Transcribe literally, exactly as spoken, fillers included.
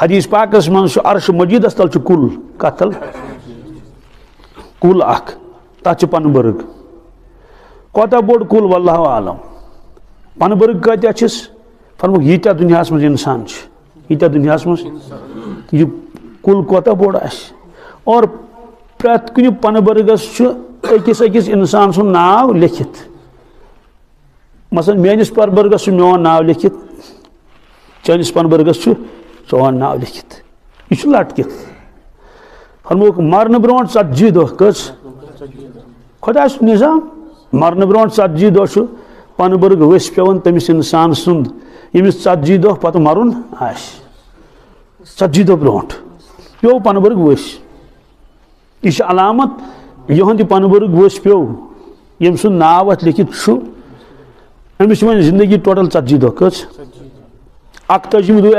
حدیث پاکس منٛز چھُ عرش مجیدس تل چھُ کُل۔ کتھ تل؟ کُل اکھ۔ تتھ چھُ پنہٕ بٔرٕگ۔ کوتاہ بوٚڑ کُل؟ واللہ عالم۔ پنہٕ بٔرٕگ کۭتیاہ چھِس؟ فرمووُکھ، ییٖتیاہ دُنیاہس منٛز انسان چھِ، ییٖتیاہ دُنیاہس منٛز، یہِ کُل کوتاہ بوٚڑ آسہِ؟ اور پرٛٮ۪تھ کُنہِ پنہٕ بٔرگس چھُ أکِس أکِس انسان سُنٛد ناو لیکھِتھ۔ مثلاً، میٲنِس پنہٕ بٔرگس چھُ میون ناو لیکھِتھ، چٲنِس پنہٕ بٔرگس چھُ چون ناو لیکھِتھ۔ یہِ چھُ لٹکِتھ۔ فرمووُکھ، مرنہٕ برونٛٹھ ژتجی دۄہ۔ کٔژ؟ خۄداے سُنٛد نظام۔ مرنہٕ برونٛٹھ ژتجی دۄہ چھُ پنہٕ بٔرگ ؤسۍ پٮ۪وان تٔمِس انسان سُنٛد، ییٚمِس ژتجی دۄہ پتہٕ مرُن آسہِ۔ ژتجی دۄہ برونٛٹھ پیوٚو پنہٕ بٔرگ ؤسۍ۔ یہِ چھِ علامت، یِہُنٛد یہِ پنہٕ بٔرگ ؤسۍ پیوٚو، ییٚمۍ سُنٛد ناو اتھ لیکھِتھ چھُ، أمِس چھِ وۄنۍ زندگی ٹوٹل ژتجی دۄہ۔ کٔژ؟ اکتٲجِم دۄہ